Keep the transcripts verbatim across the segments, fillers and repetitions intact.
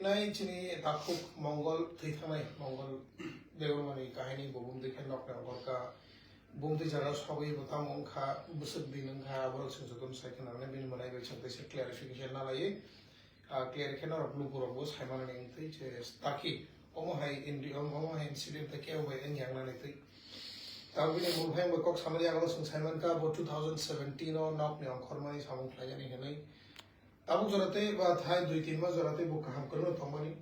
Nai chini takhuk Mongol thwi thangnai Mongol Debbarmani kahini bo bumtwi khe nokni ongkor ka. Bumtwi jaga sogwi bo tamo wngkha, bwswk din wngkha, aborok chwng jotono sai khna nai bini mwnai bai chwng teisa clarification na laiwi. Ah, clear khe norok lukurok bo sai manani wngtwi je taki omo hai indi-, omo hai incident ta kebo bai wng yang nani twi. Tabuk bini mung hai bo kok samani yago chwng sai mankha bo two thousand seventeen o nokni ongkhormani samung khlaijani hinwi. Tabuk jora tei ba thai dui tin mas jora tei bo kaham kwrwngno tongmani.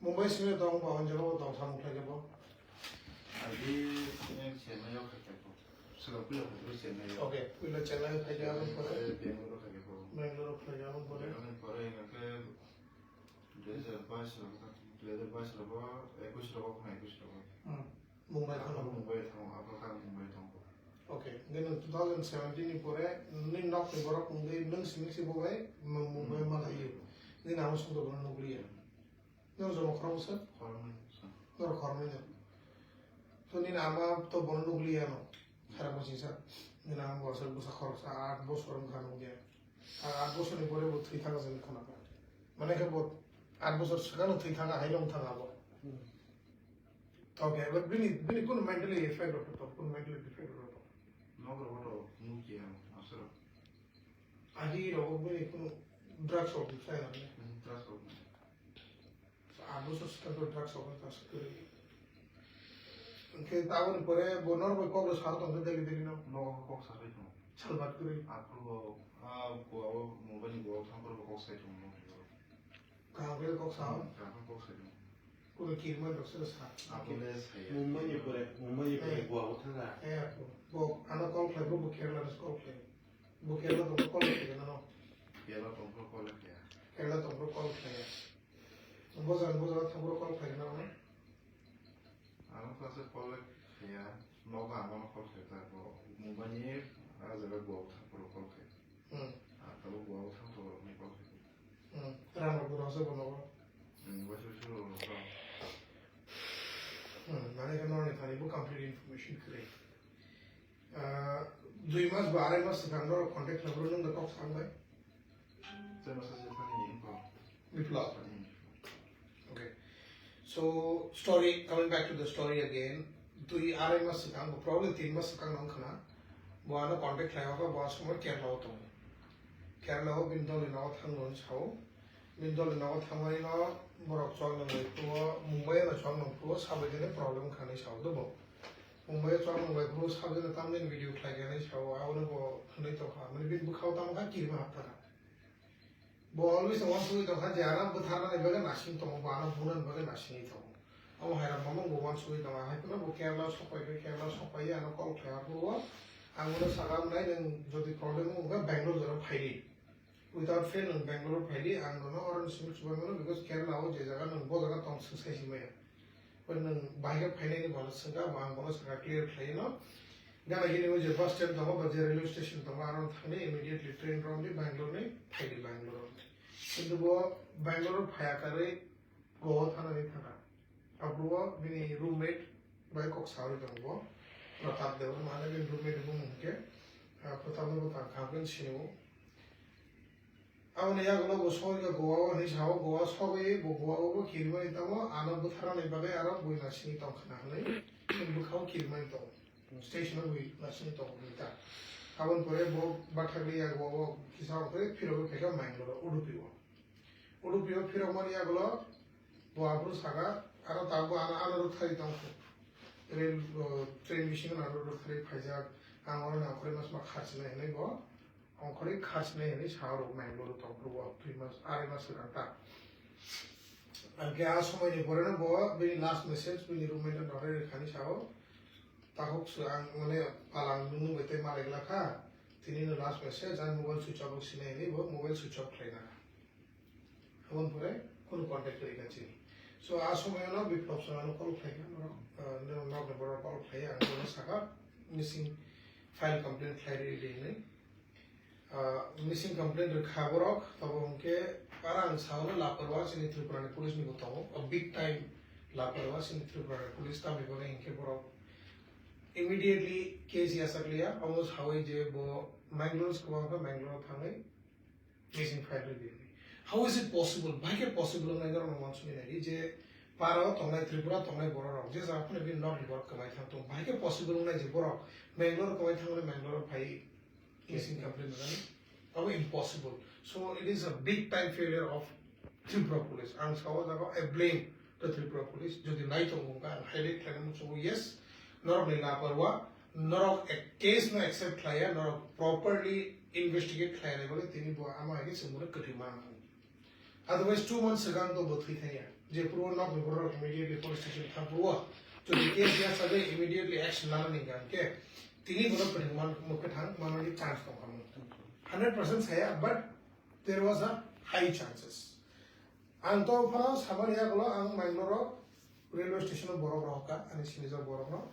Mumbai simi tong ba hwnjabo bo tong samung khlai khe bo. Agi Chennai o khaikha bo. Swkang puila khaikha Chennai o. Okay, puila Chennai o khaikha aboni pore. Bangalore o khaikha bo. Bangalore o khaikha aboni pore. Aboni pore hingkhe dui hajar bais rogo, dui hajar bais rogo, ekwis rogo, ekwis rogo. Hmm. Mumbai thango. Mumbai thango, abo kha Mumbai thango. Okay, then two thousand seventeen ni pore nini nokni borok wngwi nwng simi se bo bai Mumbai ma laiyo. Nini amo songdo bono nukliya. Nwng jomo khoroksa? Khoroknwi. Norok khoroknwi no. To nini ama to bono nukliya no. Khara bwsingsa. Nini ama bwsa bwsa khoroksa aat bosor wngkha nukya. Aat bosor ni pore bo thwi thangkha se khna kha. Mane khe bo aat bosor swkang no thwi thangkha, hai long thangkha bo. To khe, but bini, bini kunu mentally effect rok to, kunu mentally defect rok to. Nogo rok to nukya aswrwng. Agi rok bini kunu drugs rok ni sai na. Drugs rok ni. Abo so skang to drugs rok ta skri. Ke taboni pore bo nor bai kok lo sar tong daily daily no. Nogo kok sar tong. Salbat kri. Apro, ah, ko abo mobile ni bo thang kok sai tong. Kaham khe kok sao? Kaham kok sai. Kunu kirman rok se sa. Abole saya. Mumbai ni pore, Mumbai ni pore Goa o thanga. Eh, bo ano call khlai, bo Kerala ni call khlai. Bo Kerala tong call khlai na no. Kerala tong call khlai. Kerala tong call khlai. Bo jan bo jan thang call khlai na no. Ano klase call khaya, nogo ano call khaita, bo Mumbai ni a jaga Goa thangphuru call khai. Hmm. Ah, tabo Goa thangphuru ni call khai. Hmm. Rang rok bo rasa bo nogo. Hmm, waisa waisa rok rasa. Hmm, mane ke norni thani bo complete information kre. Ah, dui mas ba arai mas swkang norok contact khlaibrw nwng da kok swkang bai? Tei masa se thani info. Biplab. Thani info. Okay. So, story, coming back to the story again, dui arai mas swkang, probably tin mas swkang nang khna, bo ano contact khlai kha, bo aswk Kerala o tongo. Kerala o bini dol ni nogo thangno sao. Bini dol ni nogo thangmani no borok chwng nang bai phuru, Mumbai no chwng nang phuru, sabai jani problem kha hinwi sao, dobo. Mumbai o chwng nang bai phuru, sabai jani tamni video khlai kha hinwi sao, abono bo hwnwi tongkha. Mane bini bwkhao tamo kha kirima hapthakha. Bo always wansugwi tongkha je ano bwtharnani bagwi nasing tongo, bo ano bunani bagwi nasingwi tongo. Omo hai rok mamung bo wansugwi tongo, hai phano bo Kerala sokpai khe, Kerala sokpai ano call khlai phuru o, ang bono saka, "Nai nwng jodi problem wngkha Bangalore jora phaidi. Without fail nwng Bangalore phaidi, ang nono oro simi chubai mano, because Kerala o je jaga nwng bo jaga tong swk sai si maya." Bo nwng bahai khe phainai ni bono swngkha, bo ang bono swngkha clear khlai no. Gana gini o je bus stand tongo, ba je railway station tongo, aro thangdi immediately train romdi Bangalore ni, phaidi Bangalore romdi. Kintu bo Bangalore phaya karwi Goa thanani thangkha. Aphuru o bini roommate bai kok sawi tongo bo. Pratap Debbarma hwnwi bini roommate ni bumung hwnkhe, ah, Pratap Debbarma tang kha hwnwi sini o. Aboni yagulo bo sogwi kha Goa o hinwi sao, Goa sogwi bo Goa o bo kirimani tamo ano bwtharnani bagwi aro bui nasingwi tong khna hinwi bwkhao kirimani tongo. Station o bui nasingwi tongo hinwi ta. Aboni pore bo bathakli yago o kisa ongkhorwi phirogwi phaikha Mangalore o, Udupi o. Udupi o phirokmani yagulo bo aphuru saka, aro tabuk ano, ano rwktharwi tongkha. Rail, o, train bisingo ano rwktharwi phaijak. Ang oro nangkhorwi masma kharchinai hinwi bo ongkhorwi kharchinai hinwi sa rwknai, borok tongphuru bo twi mas, arai mas swkang ta. Hwnkhe a somoini pore no bo bini last message bini roommate no rwkha hinwi sao. Takhuk swkang mane palang nung nung bai tei malai glak kha. Tini no last message, ang mobile switch off sinai hinwi bo mobile switch off khlai na. Aboni pore kunu contact kwrwi kha chini. So, a somoyo no Biplab sir ano call khlai kha, norok, ah, norok ni borok call khlai, ang bono sakha missing file complaint khlai rw di hinwi. Ah, missing complaint rwkha borok, tabuk hwnkhe aro ang sao no laparwa chini Tripura ni police ni bo tongo, a big time laparwa chini Tripura ni police, tamni bagwi hinkhe borok immediately case yachakliya, omo sawi je bo Mangalore se kwbang kha, Mangalore thangwi missing file rwdi hinwi. How is it possible? Bahai khe possible wngnai norok no uansukwi nai di je para o tongnai, Tripura tongnai borok rok je jaga phano bini nok ni borok kwmai thang tongo. Bahai khe possible wngnai je borok Bangalore kwmai thangmani Bangalore phai missing complaint rwnani? Abo impossible. So it is a big time failure of Tripura police. Ang sao jaga I blame the Tripura police. Jodi nai tongo wngkha ang highlight khlaina muchungo, yes, norok ni laparwa, norok case no accept khlaiya, norok properly investigate khlaiya nai bagwi tini bo ama hai khe chwng bono kwthwi manmani. Otherwise two months ago to bo thwi thangya. Je puro nok ni borok immediately police station thang puro. Jodi case ya sabe immediately action lana ni gan ke. Tini bono kwthwi man, kwthang manani chance tong kha. Hundred percent saya, but there was a high chances. Ang to phano samani yagulo ang Bangalore railway station o borok rohorkha, ani sinijak borok no.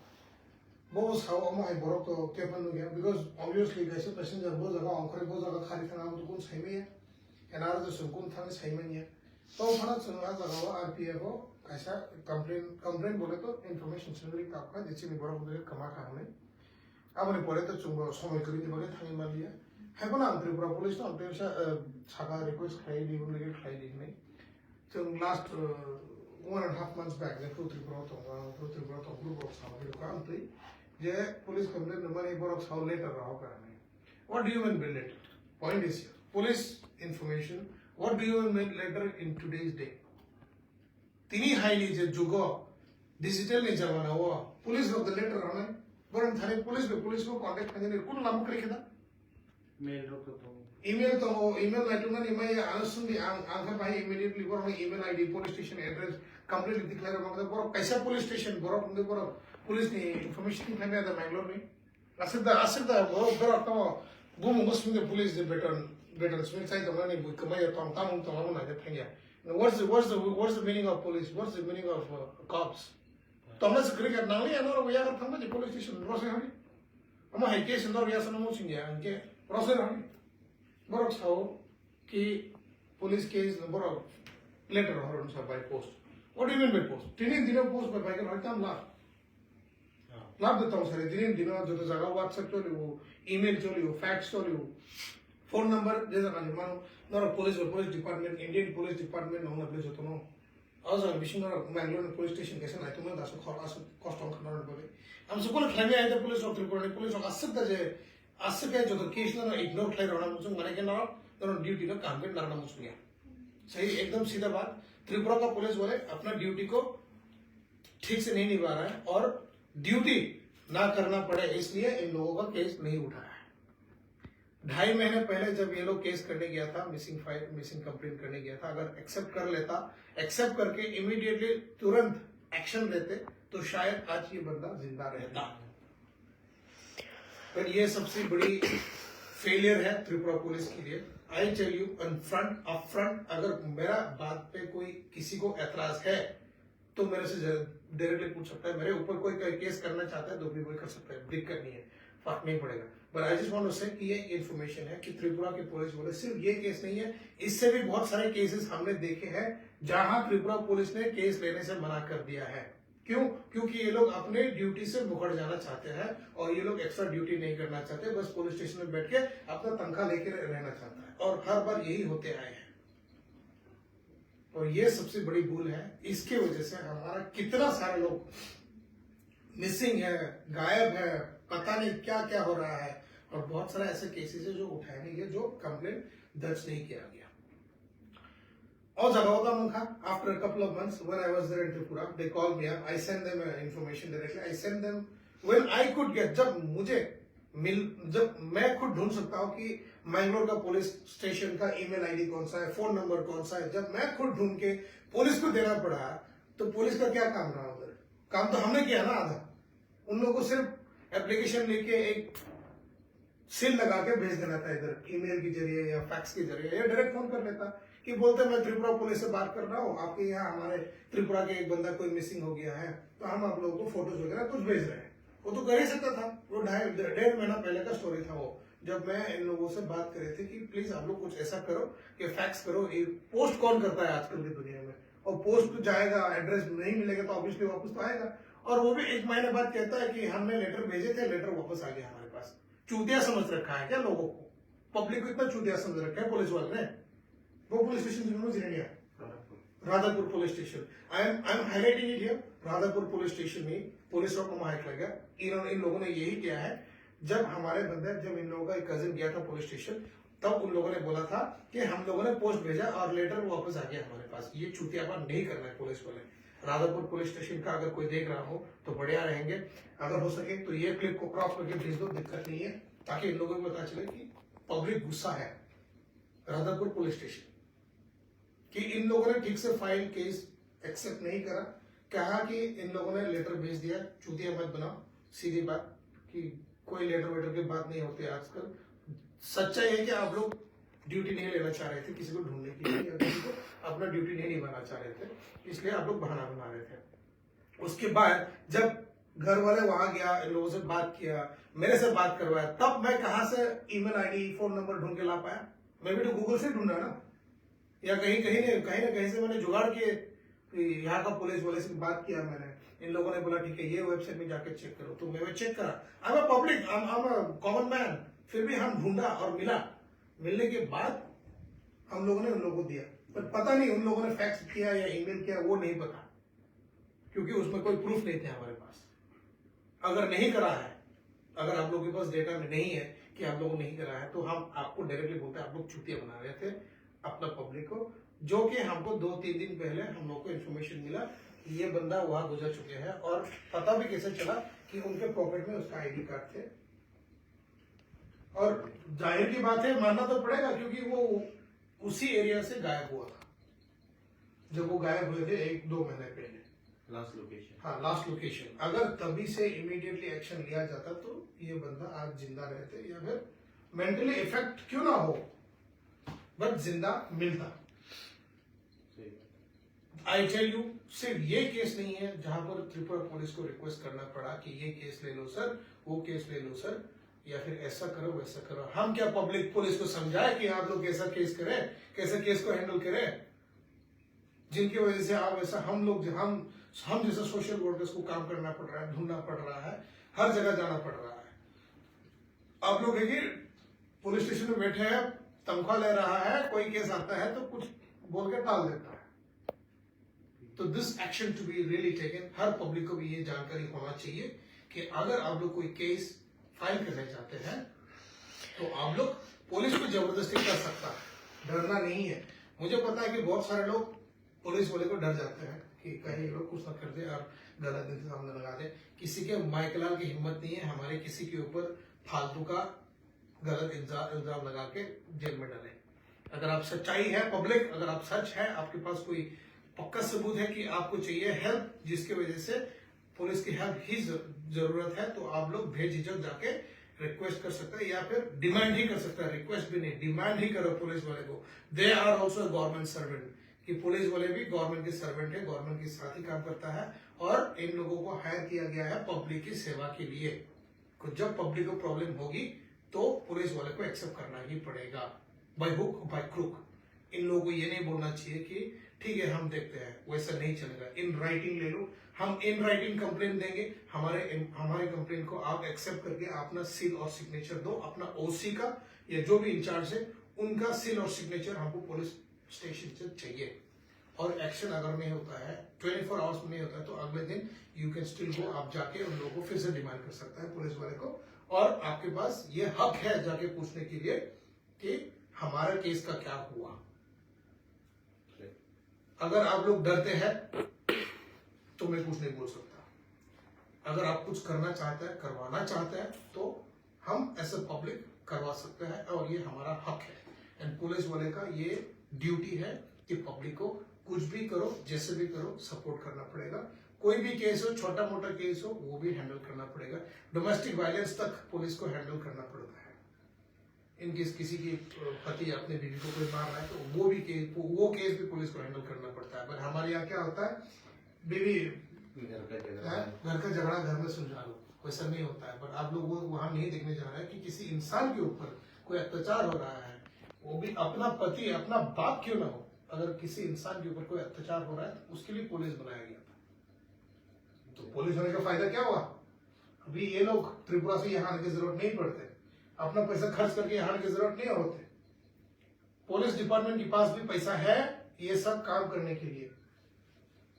Bo sao omo hai borok to kephang nukya, because obviously kaisa passenger bo jaga ongkhorwi bo jaga khari thang abo to kun saimanya. Ena aro to chwng kun thangwi saimanya. To phano chwng a jaga o R P F o kaisa complaint, complaint bole to information swnwi kap kha je chini borok bwdai kwma kha hwnwi. Aboni pore to chwngbo somoi kwrwini bagwi thangwi manliya. Haiphano ang Tripura police no ang teisa, eh, saka request khlai di, hwnwi khlai di hwnwi. Chwng last, eh, one and a half months back, jephru Tripura o tongo, ang phru Tripura o tongo, borok sao phai rwkha ang twi je police complaint rwmani borok sao letter rohorkha hwnwi. What do you mean by letter? Point is here. Police information. What do you mean letter in today's day? Tini hai ni je jugo, digital ni jamana o, police rok the letter rwnai, borok thani police bai police bo contact khainani kun lama kwrwi khe da? Mail rok to tongo. Email tongo, email naituknani mai ang sumdi ang, ang khe bai immediately borok ni email I D, police station address, completely declare rok borok kaisa police station borok hwnwi borok police ni information khaimaya da Bangalore ni. Aswk da, aswk da, bo borok tamo bumung bwswk de police de beton, beton simi chai tongnani bui kwmai ya tong, tamung tong abo naide thangya. What's the, what's the, what's the meaning of police? What's the meaning of, uh, cops? Tongna se kwrwi kha nangli ano rok yagar thangma je police station rosai hori. Amo hai case norok yasano mo singya, angke rosai hori. Borok sao ki police case no borok letter horo sa by post. What do you mean by post? Tini dino post by by kan hoi tam la. Lab de tong sari, dini dino joto jaga WhatsApp cholibo, email cholibo, fax cholibo, phone number je jaga ni mano, norok police o police department, Indian police department nong na joto no. O jaga bising norok Bangalore ni police station kaisa naitukmani daso khor aswk kosto wngkha norok bagwi. Ang sukul khlaimaya hai police rok, Tripura ni police rok aswk da je aswk hai joto case no ignore khlai rwna muchung mane khe norok, norok duty no kaham khe narwna muchung ya. Sahi ekdam sida baat, Tripura ka police wale apna duty ko ठीक से नहीं निभा रहा है और ड्यूटी ना करना पड़े इसलिए इन लोगों का केस नहीं उठा रहा है। ढाई महीने पहले जब ये लोग केस करने गया था, मिसिंग फाइल, मिसिंग कंप्लेंट करने गया था, अगर एक्सेप्ट कर लेता, एक्सेप्ट करके इमीडिएटली तुरंत एक्शन लेते तो शायद आज ये बंदा जिंदा रहता। पर ये सबसे बड़ी फेलियर है त्रिपुरा पुलिस के लिए। I tell you in front, up front, अगर मेरा बात पे कोई किसी को एतराज है तो मेरे से डायरेक्टली पूछ सकता है। मेरे ऊपर कोई, कोई केस करना चाहता है तो भी वही कर सकता है, दिक्कत नहीं है, फर्क नहीं पड़ेगा। But I just want to say कि ये इन्फॉर्मेशन है कि त्रिपुरा के पुलिस वाले सिर्फ ये केस नहीं है, इससे भी बहुत सारे केसेस हमने देखे हैं जहां त्रिपुरा पुलिस ने केस लेने से मना कर दिया है। क्यों? क्योंकि ये लोग अपने ड्यूटी से मुकर जाना चाहते हैं और ये लोग एक्स्ट्रा ड्यूटी नहीं करना चाहते, बस पुलिस स्टेशन में बैठ के अपना तनख्वाह लेके रह-, रहना चाहता है और हर बार यही होते आए हैं। और ये सबसे बड़ी भूल है, इसके वजह से हमारा कितना सारे लोग मिसिंग है, गायब है, पता नहीं क्या क्या हो रहा है और बहुत सारे ऐसे केसेस है जो उठाए नहीं गए, जो कंप्लेंट दर्ज नहीं किया गया। O jaga o tamo wngkha, after a couple of months, when I was there in Tripura, they called me up. I sent them uh, information directly. I sent them when I could get, जब मुझे मिल, जब मैं खुद ढूंढ सकता हूँ कि मैंगलोर का पुलिस स्टेशन का ईमेल आईडी कौन सा है, फोन नंबर कौन सा है, जब मैं खुद ढूंढ के पुलिस को देना पड़ा, तो पुलिस का क्या काम रहा उधर? काम तो हमने किया ना आधा। उन लोगों को सिर्फ एप्लीकेशन लेके एक सील लगा के भेज देना था इधर, ईमेल के जरिए या फैक्स के जरिए या डायरेक्ट फोन कर लेता कि बोलते, मैं त्रिपुरा पुलिस से बात कर रहा हूँ, आपके यहाँ हमारे त्रिपुरा के एक बंदा कोई मिसिंग हो गया है, तो हम आप लोगों को फोटोज वगैरह कुछ भेज रहे हैं। वो तो कर ही सकता था, वो ढाई डेढ़ महीना पहले का स्टोरी था वो, जब मैं इन लोगों से बात कर रहे थे कि प्लीज आप लोग कुछ ऐसा करो कि फैक्स करो। ये पोस्ट कौन करता है आजकल की दुनिया में? और पोस्ट तो जाएगा, एड्रेस नहीं मिलेगा तो ऑब्वियसली वापस तो आएगा। और वो भी एक महीने बाद कहता है कि हमने लेटर भेजे थे, लेटर वापस आ गया हमारे पास। चूतिया समझ रखा है क्या लोगों को? पब्लिक को इतना चूतिया समझ रखा है पुलिस वाले ने। वो पुलिस स्टेशन जिन्होंने जिन्हें लिया, Radhapur police station. I am I am highlighting it here। Radhapur police station में पुलिस और कमाई लगा। इन्होंने इन लोगों ने यही किया है। जब हमारे बंदे जब इन लोगों का एक कजिन गया था पुलिस स्टेशन, तब उन लोगों ने बोला था कि हम लोगों ने पोस्ट भेजा और लेटर वापस आ गया हमारे पास। ये चूतियापन नहीं करना है पुलिस वाले। राधापुर पुलिस स्टेशन का अगर कोई देख रहा हो तो बढ़िया रहेंगे। अगर हो सके तो ये क्लिप को क्रॉप करके भेज दो, दिक्कत नहीं है, ताकि इन लोगों को पता चले कि पब्लिक गुस्सा है राधापुर पुलिस स्टेशन। कि इन लोगों ने ठीक से फाइल केस एक्सेप्ट नहीं करा। कहा कि इन लोगों ने लेटर भेज दिया। चूतिया मत बनाओ, सीधी बात कि कोई लेटर वेटर की बात नहीं होती आजकल। सच्चाई है कि आप लोग ड्यूटी नहीं लेना चाह रहे थे किसी को ढूंढने के लिए, या किसी को अपना ड्यूटी नहीं निभाना चाह रहे थे, इसलिए आप लोग बहाना बना रहे थे। उसके बाद जब घर वाले वहां गया, इन लोगों से बात किया, मेरे से बात करवाया, तब मैं कहाँ से ईमेल आईडी, फोन नंबर ढूंढ के ला पाया? मैं भी तो गूगल से ढूंढा ना, या कहीं कहीं ने कहीं ना कहीं से मैंने जुगाड़ किए। यहाँ का पुलिस वाले से बात किया मैंने, इन लोगों ने बोला ठीक है, ये वेबसाइट में जाके चेक करो, तो मैं चेक करा। I am public, I am common man. फिर भी हम ढूंढा और मिला। मिलने के बाद हम लोगों ने उन लोगों को दिया, पर पता नहीं उन लोगों ने फैक्स किया या ईमेल किया, वो नहीं पता, क्योंकि उसमें कोई प्रूफ नहीं थे हमारे पास। अगर नहीं करा है, अगर आप लोगों के पास डेटा में नहीं है कि आप लोगों ने नहीं करा है, तो हम आपको डायरेक्टली बोलते हैं, आप लोग चूतिया बना रहे थे अपना पब्लिक को, जो कि हमको दो तीन दिन पहले हम लोग को इन्फॉर्मेशन मिला कि ये बंदा वहां गुजर चुके हैं, और पता भी कैसे चला कि उनके पॉकेट में उसका आईडी कार्ड थे। और जाहिर की बात है, मानना तो पड़ेगा, क्योंकि वो उसी एरिया से गायब हुआ था जब वो गायब हुए थे एक दो महीने पहले। Last location. हाँ, लास्ट लोकेशन। अगर तभी से इमीडिएटली एक्शन लिया जाता तो ये बंदा आज जिंदा रहते, या फिर मेंटली इफेक्ट क्यों ना हो, बट जिंदा मिलता। आई टेल यू, सिर्फ ये केस नहीं है जहां पर त्रिपुरा पुलिस को रिक्वेस्ट करना पड़ा कि ये केस ले लो सर, वो केस ले लो सर, या फिर ऐसा करो, वैसा करो। हम क्या पब्लिक पुलिस को समझाए कि आप लोग कैसा केस करें, कैसे केस को हैंडल करें, जिनकी वजह से आप ऐसा, हम लोग, हम हम जैसे सोशल वर्कर्स को काम करना पड़ रहा है, ढूंढना पड़ रहा है, हर जगह जाना पड़ रहा है। आप लोग देखिए, पुलिस स्टेशन में बैठे हैं, तनख्वाह ले रहा है, कोई केस आता है तो कुछ बोल के टाल देता है। तो this action to be really taken। हर पब्लिक को भी ये जानकारी होना चाहिए कि अगर आप लोग कोई केस फाइल करना चाहते हैं तो आप लोग पुलिस को जबरदस्ती कर सकता है, डरना नहीं है। मुझे पता है कि बहुत सारे लोग पुलिस वाले को डर जाते हैं कि कहीं ये लोग कुछ ना कर दे और गलत इंतजाम न लगा दे। किसी के, माइकलाल की हिम्मत नहीं है हमारे किसी के ऊपर फालतू का गलत इल्जा-, इल्जाम लगा के जेल में डाले। अगर आप सच्चाई है पब्लिक, अगर आप सच है, आपके पास कोई पक्का सबूत है कि आपको चाहिए हेल्प, जिसकी वजह से पुलिस की हेल्प ही ज-, जरूरत है, तो आप लोग बेझिझक जाके रिक्वेस्ट कर सकते हैं या फिर डिमांड ही कर सकते हैं। रिक्वेस्ट भी नहीं, डिमांड ही करो पुलिस वाले को। They are also government servant, कि पुलिस वाले भी गवर्नमेंट के सर्वेंट है, गवर्नमेंट के साथ ही काम करता है और इन लोगों को हायर किया गया है पब्लिक की सेवा के लिए। तो जब पब्लिक को प्रॉब्लम होगी तो पुलिस वाले को एक्सेप्ट करना ही पड़ेगा, बाय हुक बाय क्रुक। इन लोगों को ये नहीं बोलना चाहिए कि ठीक है, हम देखते हैं, वैसा नहीं चलेगा। इन राइटिंग ले लो, हम इन राइटिंग कंप्लेन देंगे, हमारे हमारे कंप्लेन को आप एक्सेप्ट करके अपना सील और सिग्नेचर दो, अपना ओसी का या जो भी इंचार्ज है उनका सील और सिग्नेचर हमको पुलिस स्टेशन से चाहिए। और एक्शन अगर नहीं होता है, ट्वेंटी फोर आवर्स में नहीं होता है, तो अगले दिन यू कैन स्टिल गो, आप जाके उन लोगों को फिर से डिमांड कर सकता है पुलिस वाले को, और आपके पास ये हक है जाके पूछने के लिए कि हमारा केस का क्या हुआ। अगर आप लोग डरते हैं तो मैं कुछ नहीं बोल सकता। अगर आप कुछ करना चाहते हैं, करवाना चाहते हैं, तो हम ऐसे पब्लिक करवा सकते हैं और ये हमारा हक है। एंड पुलिस वाले का ये ड्यूटी है कि पब्लिक को कुछ भी करो, जैसे भी करो, सपोर्ट करना पड़ेगा। कोई भी केस हो, छोटा मोटा केस हो, वो भी हैंडल करना पड़ेगा। डोमेस्टिक वायलेंस तक पुलिस को हैंडल करना पड़ता है। इनकेस किसी की, अ, पति अपने बीवी को कोई मार रहा है तो वो भी केस, वो केस भी पुलिस को हैंडल करना पड़ता है। पर हमारे यहाँ क्या होता है, बीवी घर का झगड़ा है, घर का झगड़ा घर में सुलझा लो, वैसा नहीं होता है। पर आप लोग वो वहाँ नहीं देखने जा रहे हैं कि किसी इंसान के ऊपर कोई अत्याचार हो रहा है, वो भी अपना पति, अपना बाप क्यों ना हो, अगर किसी इंसान के ऊपर कोई अत्याचार हो रहा है तो उसके लिए पुलिस बनाया गया था। तो पुलिस होने का फायदा क्या हुआ? अभी ये लोग त्रिपुरा से यहाँ आने की जरूरत नहीं पड़ते, अपना पैसा खर्च करके यहाँ आने की जरूरत नहीं होते। पुलिस डिपार्टमेंट के पास भी पैसा है ये सब काम करने के लिए।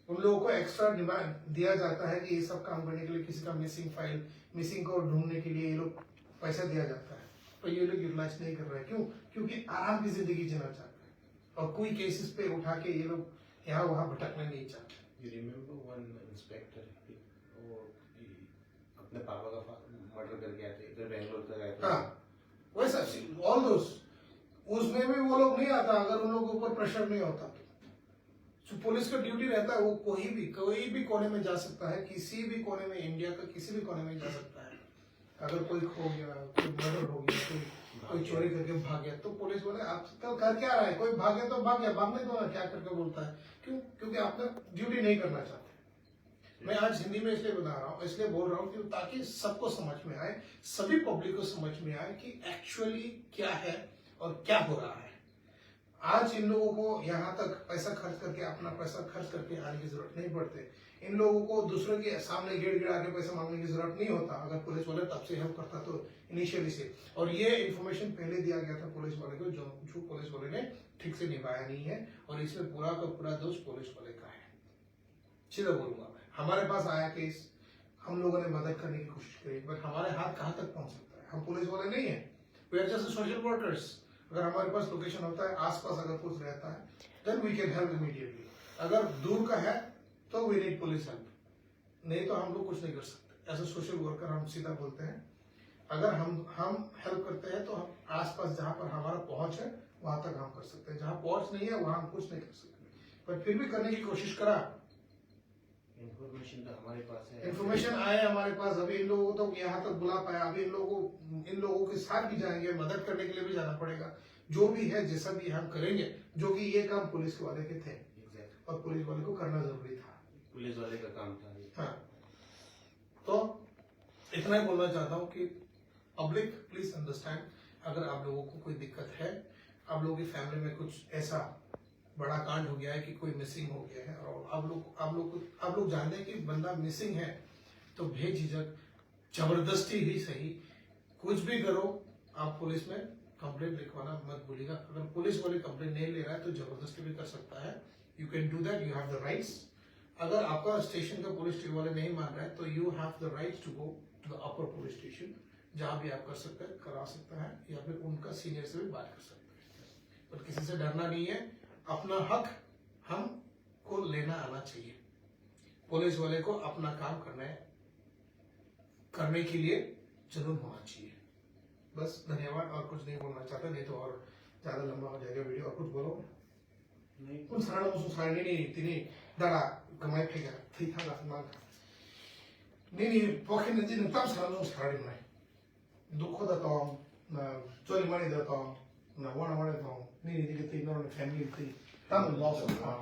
उन लोगों को एक्स्ट्रा डिमांड दिया जाता है कि ये सब काम करने के लिए, किसी का मिसिंग फाइल, मिसिंग को ढूंढने के लिए ये लोग पैसा दिया जाता है, पर ये लोग यूटिलाइज नहीं कर रहे हैं। क्यों? क्योंकि आराम की जिंदगी जीना चाहते हैं और कोई केसेस पे उठा के ये लोग यहाँ वहाँ भटकना नहीं चाहते। You remember one inspector, वो अपने पापा का मर्डर करके आए थे, इधर बैंगलोर तक आए थे। हाँ, वैसा, ऑल दोस, उसमें भी वो लोग नहीं आता अगर उन लोगों के ऊपर प्रेशर नहीं होता तो। So, पुलिस का ड्यूटी रहता है, वो कोई भी, कोई भी कोने में जा सकता है, किसी भी कोने में, इंडिया का किसी भी कोने में जा सकता है। अगर कोई खो गया, कोई मर्डर हो गया, कोई कोई चोरी करके भाग गया, तो पुलिस बोले, आप कल कर क्या रहा है? कोई भाग गया तो भाग गया, भागने दो ना, क्या करके बोलता है? क्यों? क्योंकि आपने ड्यूटी नहीं करना चाहते। मैं आज हिंदी में इसलिए बता रहा हूँ, इसलिए बोल रहा हूँ कि ताकि सबको समझ में आए, सभी पब्लिक को समझ में आए कि एक्चुअली क्या है और क्या हो रहा है। आज इन लोगों को यहाँ तक पैसा खर्च करके, अपना पैसा खर्च करके आने की जरूरत नहीं पड़ते। इन लोगों को दूसरों के सामने गिड़गिड़ा के पैसा मांगने की जरूरत नहीं होता अगर पुलिस वाले तब से हेल्प करता तो, इनिशियली से। और ये इन्फॉर्मेशन पहले दिया गया था पुलिस वाले को, जो जो पुलिस वाले ने ठीक से निभाया नहीं है, और इसमें पूरा का पूरा दोष पुलिस वाले का है। सीधा बोलूंगा मैं, हमारे पास आया केस, हम लोगों ने मदद करने की कोशिश करी, बट हमारे हाथ कहाँ तक पहुंच सकता है? हम पुलिस वाले नहीं है, we are just social workers। अगर हमारे पास लोकेशन होता है, आसपास अगर कुछ रहता है, then we can help immediately। अगर दूर का है तो we need police help, नहीं तो हम लोग कुछ नहीं कर सकते। एज अ सोशल वर्कर हम सीधा बोलते हैं, अगर हम हम हेल्प करते हैं तो हम आसपास जहाँ पर हमारा पहुँच है वहाँ तक हम कर सकते हैं, जहाँ पहुँच नहीं है वहाँ हम कुछ नहीं कर सकते, पर फिर भी करने की कोशिश करा। इन्फॉर्मेशन तो हमारे पास है। इन्फॉर्मेशन आया हमारे पास, अभी इन लोगों को तो यहाँ तक बुला पाया, अभी इन लोगों इन लोगों के साथ भी जाएंगे, मदद करने के लिए भी जाना पड़ेगा। जो भी है, जैसा भी हम करेंगे, जो कि ये काम पुलिस वाले के थे। एग्जैक्ट। और पुलिस वाले को करना जरूरी था। पुलिस वाले का काम था ये। हाँ, तो इतना ही बोलना चाहता हूँ कि पब्लिक, प्लीज अंडरस्टैंड, अगर आप लोगों को कोई दिक्कत है, आप लोगों की फैमिली में कुछ ऐसा बड़ा कांड हो गया है कि कोई मिसिंग हो गया है और आप लोग आप लोग आप लोग जानते हैं कि बंदा मिसिंग है, तो बेझिझक जबरदस्ती ही सही, कुछ भी करो, आप पुलिस में कंप्लेंट लिखवाना मत भूलिएगा। अगर पुलिस वाले कंप्लेंट नहीं ले रहा है तो जबरदस्ती भी कर सकता है। You can do that, you have the rights। अगर आपका स्टेशन का पुलिस वाले नहीं मान रहा है तो you have the right to go to the upper police station, जहाँ भी आप कर सकते हैं, करा सकता है, या फिर उनका सीनियर से भी बात कर सकता है। पर किसी से डरना नहीं है, अपना हक हमको लेना आना चाहिए। पुलिस वाले को अपना काम करना है, करने के लिए जुनून होना चाहिए। बस, धन्यवाद, और कुछ नहीं बोलना चाहता, नहीं तो और ज़्यादा लंबा हो जाएगा वीडियो। और कुछ बोलो? नहीं। Kung sana mo sa ni ni tini dara kamai phega thi thaga man. Nini pokhe na jin tam sana mo sa ni mai. Dukho da tong, na choli mani da tong, na wana wana tong, nini dike twi, norok ni family twi, tamo loss wng kha.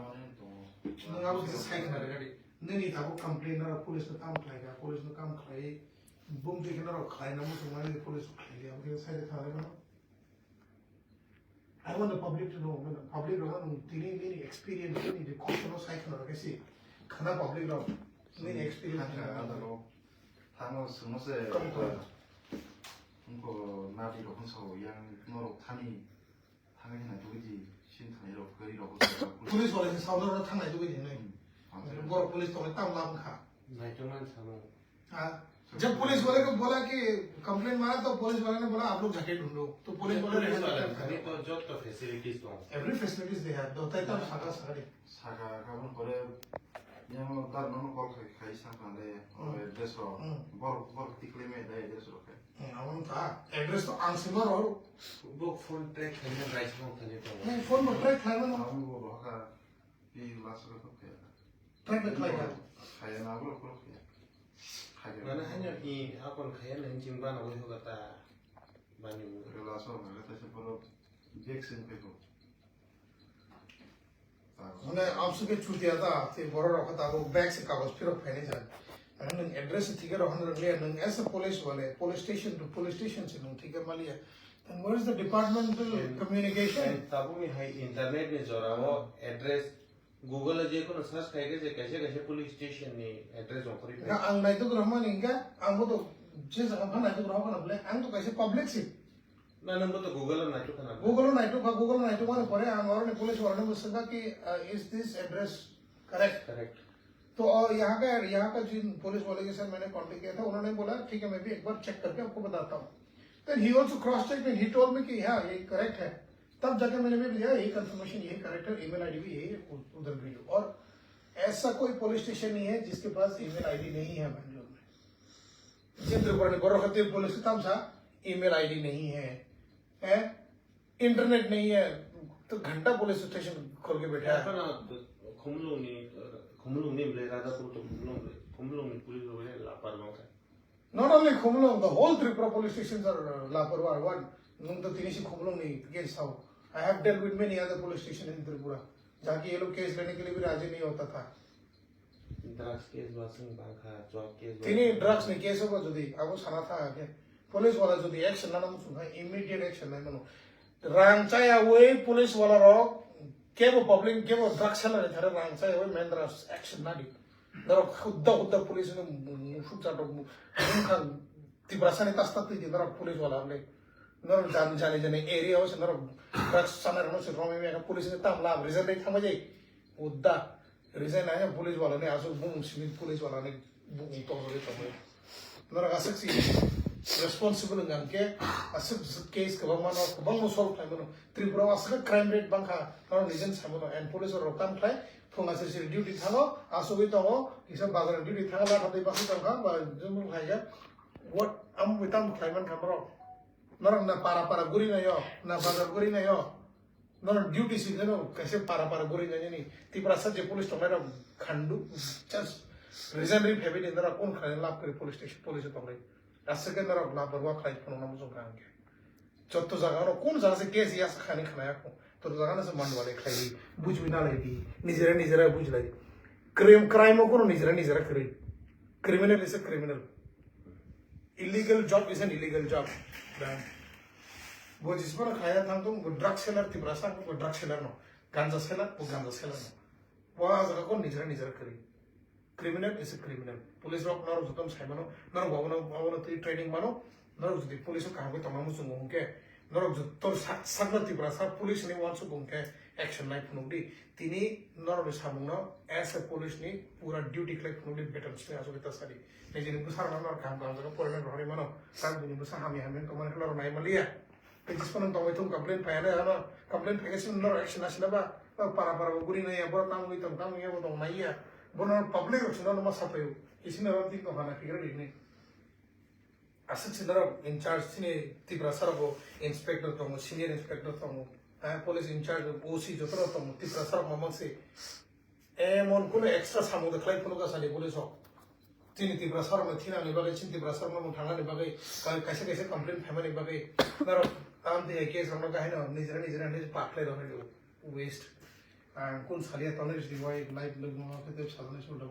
Nwng abo kisa sai khna rega di. Nini tabuk complain norok police no tamo khlai kha, police no kam khlai, bumtwi khe norok khlai na muchung mani police khlai di, abo kisa sai de thang rega no. I want the public to know, public rok no tini nini experience, nini kosto no sai khna rega si, khna public rok nini experience. Thangno sungno se. Wngkho nati rok wngkha yang norok thani thangwi hinai tubui di sin thani rok gari rok. Police wala se saudar rok thangnai tubui di hinai. Borok police tongwi tam lam kha. Naitok man samo. Ha? Jab police wala ko bola ki complaint mara to police wala ne bola aap log jaake dhoon lo. To police wala ne thani to jot to facilities to. Every facilities they have. Do tai tam saka saka de. Saka kabun pore yang dar nono call khai khai sa kande address ro. Bor bor tikle me dai address ro khai. Abang ta address to ang sima ro. Bo phone track khaina rai sma thani to. Nang phone mo track khaina no. Ang bo bo ka pi last ro to kaya. Track de khaina. Khaina bo ko kaya. Khaina. Mana hanya i akon khaina hinjing bana bo hoga ta. Bani. Relaso na ta se poro vaccine pe ko. Mane amsuk ke chutia ta, te borok rok ta bo bag se kagoj phirok phainai jan. Ang nwng address se thike rok hwnwi rwkle, nwng as a police wale, police station to police station se nwng thike maliya. Then where is the departmental communication? Tabukni hai internet ni jorao address Google o je kono search khai khe je kaisa kaisa police station ni address ongkhorwi phai. Ang naituk rwmani hwnkhe, ang bo to je jaga pha naituk rwmani bole, ang to kaisa public se. Na, nang bo to Google o naituk khana. Google o naituk kha, Google o naituk mani pore ang oroni police warani bo swngkha ki, uh, is this address correct? Correct. तो और यहाँ का, यहाँ का जिन पुलिस वाले के साथ मैंने कांटेक्ट किया था, उन्होंने बोला, "ठीक है, मैं भी एक बार चेक करके आपको बताता हूँ।" Then he also cross checked and he told me कि हाँ, ये करेक्ट है। तब जाके मैंने भी लिया, यही कंफर्मेशन, यही करेक्ट है, ईमेल आईडी भी यही है, उ-, उधर भेजो। और ऐसा कोई पुलिस स्टेशन नहीं है जिसके पास ईमेल आईडी नहीं है बेंगलोर में। Jindripurani borok khe tei police tamsa email I D nahi hai, eh, internet nahi hai, to ghanta police station khol ke baitha hai. Khumulungni, Khumulungni bwle Radhapur to Khumulungni police rok hai lapar bangkha. Not only Khumulung, the whole Tripura police stations are, uh, laparwa. What? Nung to tini si Khumulungni case sao. I have dealt with many other police station in Tripura. Jaki ye log case lene ke liye bhi raji nahi hota tha. Drugs case bo aswk bangkha, drug case bo. Tini drugs ni case o jodi abo sana tha khe, police wala jodi action nana muchung kha, immediate action nai mano. Rang chaya oi police wala rok kebo public kebo drugs seller ni thare rang chaya oi main drugs action nadi. Norok hudda hudda police no musuk chatok mukha Tiprasa ni tasta twi di norok police wala le. Norok jan jani jani area o se norok drugs sana rok se romwi mega police ni tam lab result dai thangma jai. Hudda. Resign nai police wala ni aswk bumung simi police wala ni bumung tongwi tongwi. Norok aswk si responsible wngkha khe aswk case kwbangma no kwbangma solve khlai mano. Tripura o aswk crime rate bangkha norok nijeni sai mano and police rok tam khlai phunga se se duty thango aswkwi tongo kisa bazar duty thango latha tei baswi tongkha ba jumung khlai khe what am wi tam khlai mankha norok. Norok na para para guri naio na bazar guri naio. Norok duty si jeno kaisa para para guri nani Tiprasa je police tongnai rok khandu just resign ri phebi ni norok kun khlai lab kri police station police tongnai aswk norok labarwa khlai phunukna muchung kha hwnkhe jotto jaga no kun jaga se case yas khani khnaya kho to jaga no se manwale khlai bujui na lai di nijera nijera bujlai crime crime o kono nijera nijera kri criminal is a criminal. Illegal job is an illegal job. Dan. Bo jismano khaya thang tong, bo drug seller Tiprasa, bo drug seller no. Ganja seller, bo ganja seller no. Bo a jaga ko nijera nijera kari. Criminal is a criminal. Police rok norok jotom sai mano, norok babono, babono twi training mano, norok jodi police o kaham khe tongma muchungo hwnkhe, norok joto sak-, sakno Tiprasa police ni uansuk hwnkhe action nai phunuk di. Tini norokni samungno as a police ni pura duty khlai phunukdi beton sle aswk ta sadi. Nijini bwsarokno norok kaham kaham jaga porinai rohorwi mano. Sak bini bwsa hamya hamya tongmani khe norok nai manliya. Tei jismano tongwi thung complaint phaiya nai ano complaint phaikhe chwng norok action nasina ba. Norok para para bo guri naiya, borok tamo wngwi tong, tamo wngya bo tong naiya. Bono public rok chwngno ma sapaio. Kisini norok tin tong hana phikra rini. Aswk se norok in charge chini Tiprasa rok bo inspector tongo, senior inspector tongo, eh, police in charge, O C joto rok tongo, Tiprasa rok mamang se. Emon kuno extra samung de khlai phunuk asani police rok. Chini Tiprasa rok no thinani bagwi, chini Tiprasa rok no thangani bagwi, ka-, kaisa kaisa complaint phaimani bagwi, norok tam twi case rok no kahino nijera nijera hinwi pak khlai rok hinwi waste. Ang kun salia tonwi risi wai live look mo khe tei sajani solo.